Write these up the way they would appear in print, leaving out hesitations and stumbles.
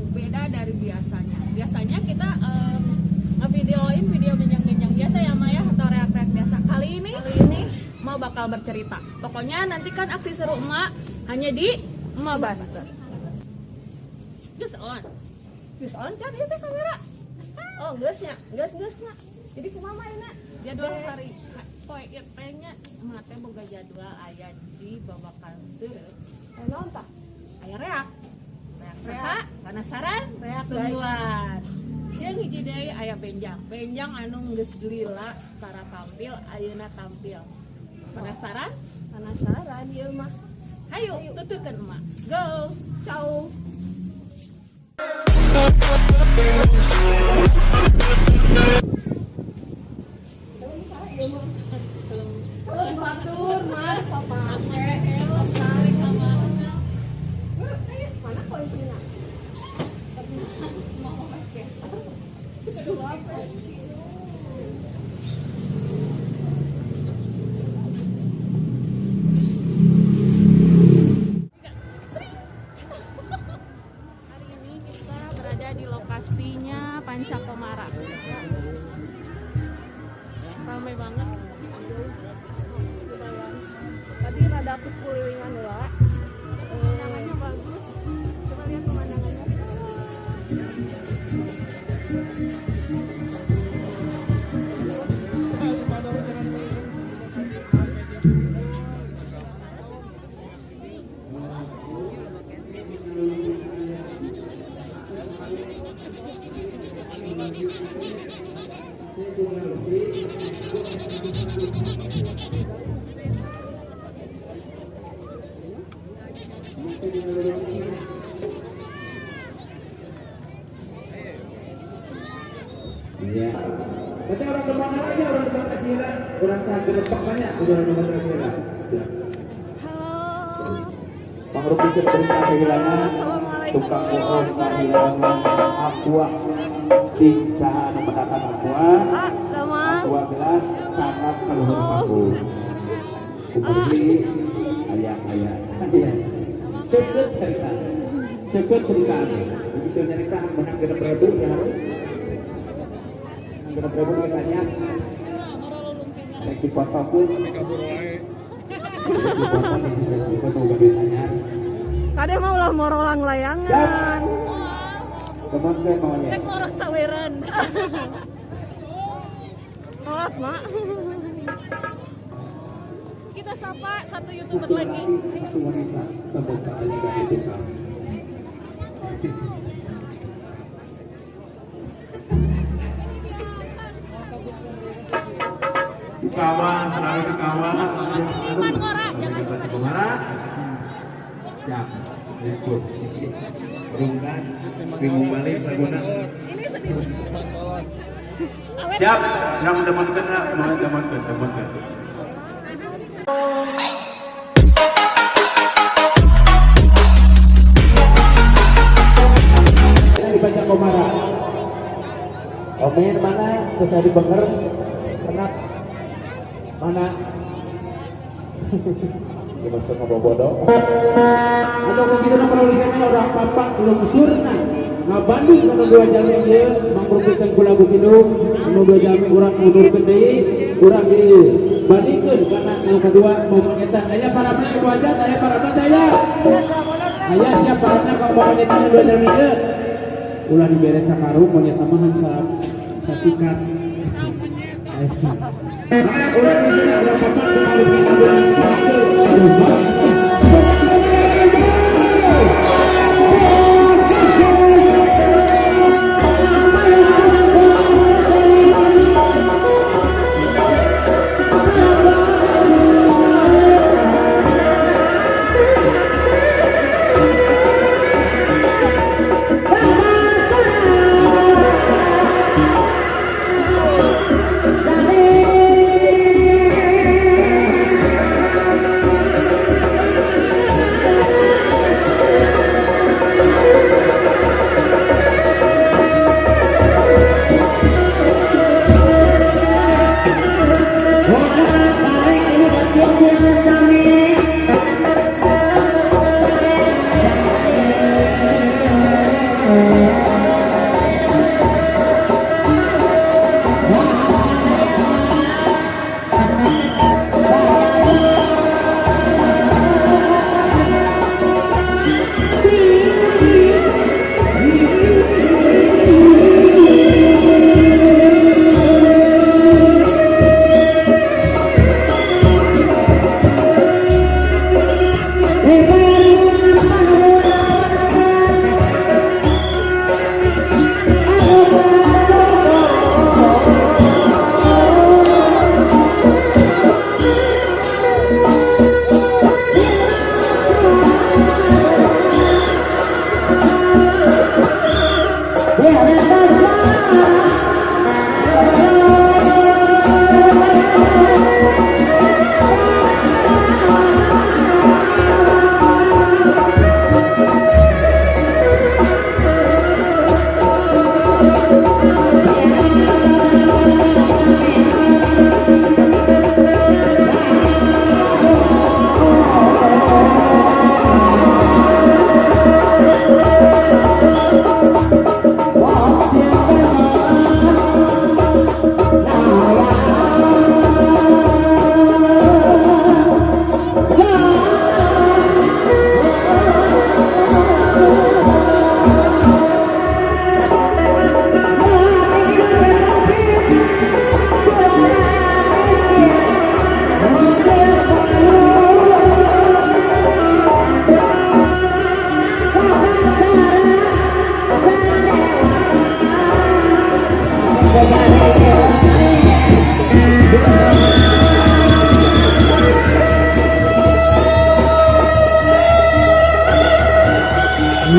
Beda dari biasanya. Biasanya kita ngevideoin video genjang-genjang biasa ya Maya, atau reak-reak biasa. Kali ini mau bakal bercerita. Pokoknya nantikan aksi seru emak hanya di Emak Buster. Just on. Geus on can ieu teh kamera. Oh, geus nya. Geus geus nya. Jadi kumaha mainna? Jadwal hari poe ieu teh nya, emak teh boga jadwal aya di Babakan Teureut. Eh, naon tah? Aya reak. Reak saha? Penasaran? Reak, guys. Tungguan. Jeung hiji deui aya benjang. Benjang anu geus lila tara tampil, ayeuna tampil. Penasaran? Penasaran ieu mah. Hayu, tuturkeun emak. Go. Ciao. Kalau batur mah papa. Tarik sama Mana kuncina? mau pakai. Hari ini kita berada di lokasinya Panca Komara. Ramai banget. Lumayan. Tadi rada kulilingan heula. Pemandangannya bagus. Coba lihat pemandangannya. Iya. Berarti orang kemana aja, orang kemana sih lah? Orang sangat gerepak banyak, orang kemana sih lah? Siap. Halo. Pangrupikeun perintah kehilangan, Assalamualaikum tukang bohong kehilangan, aqua, ting saha anu mendakan aqua, Ah, damang. aqua gelas, sangat kaluhur panggung. Kumargi, aya aya. Aya. Seukeut cerita. Seukeut cerita. Begitu nyarita menang 6.000 ya harus. 6.000 ditanya. Rek dipoto pun. Rek dipoto nih, rek dipoto udah ditanya. Kade mah ulah morolang layangan. Kemana teh maunya? Rek moro saweran. Telat, Mak. Kita sapa satu YouTuber Satu lagi. laki, satu wanita, pembukaannya dari tukang. Dikawal, selalu dikawal. Seniman ngora, jangan lupa di Ngora. Siap. Ikut. Rungkan, bingung balik laguna. Ini sedih. Awet. Siap, yang demonkan, mau demonkan, demonkan. Ini dibaca Komara. Omen mana? Terus ada benger. Ternak. Mana? Ini masuk ngobrol bodoh. Atau begitu na penulisannya orang papak lungsurna. Ngabanding anu dua jalmi ieu mangrupikan ku lagu kidung, anu dua jalmi urang mundurkeun deui, urang dibandingkeun karena anu kedua mau monyeta. Aya parabna ibu aja, aya parabna teh aya. Aya siap parabna kalau mau monyeta anu dua jalmi ieu. Ulah dibere sakarung monyet mah sasikat. Ulah di sini urang papak kumaha.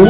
Ma,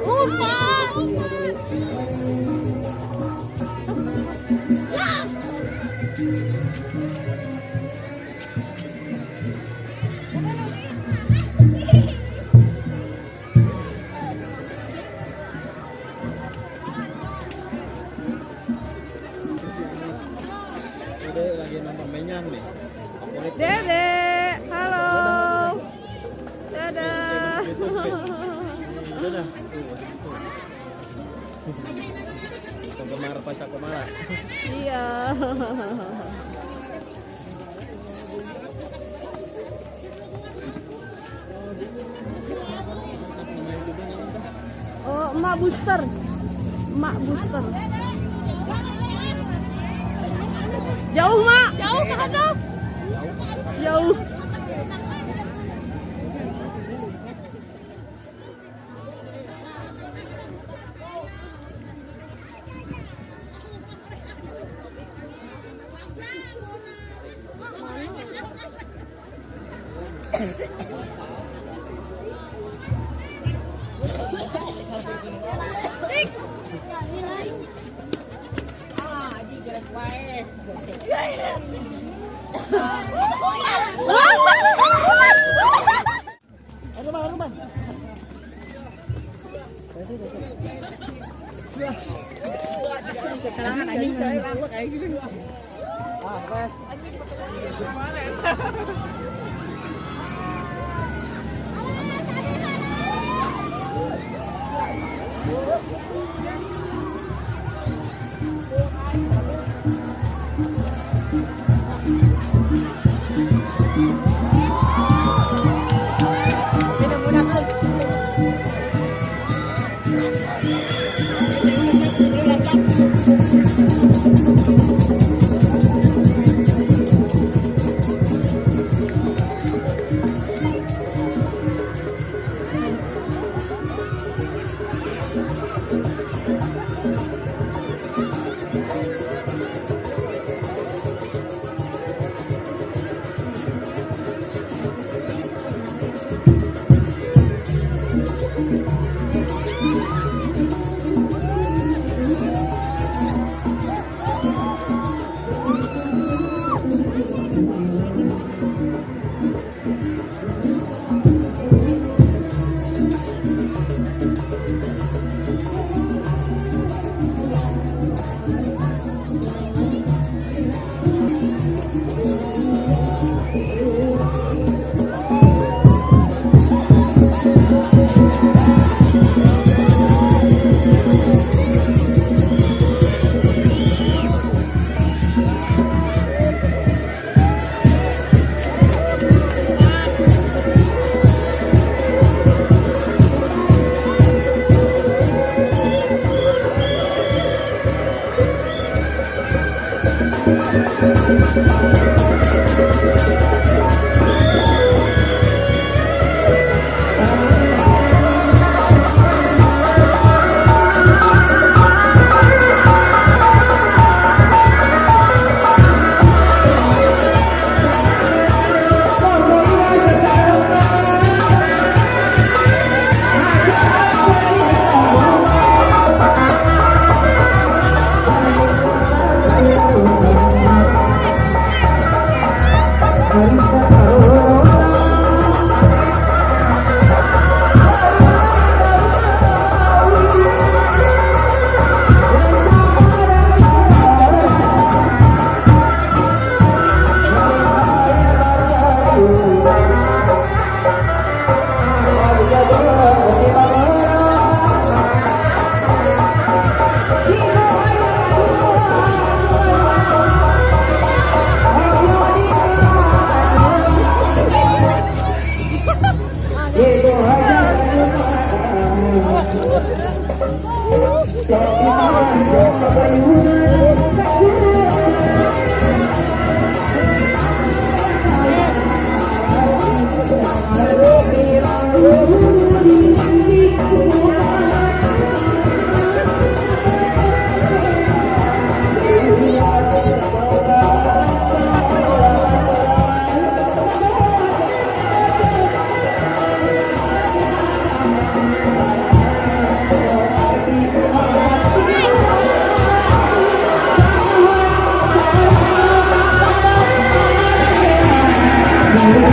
umpan. Udah lagi nonton menyang nih. Favorit. Dede, halo. Dadah. Dadah. Penggemar Paca Komala. Iya. Oh, emak booster. Emak booster. Jauh, Mak. Jauh ke hadap. Jauh.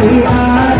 Iya.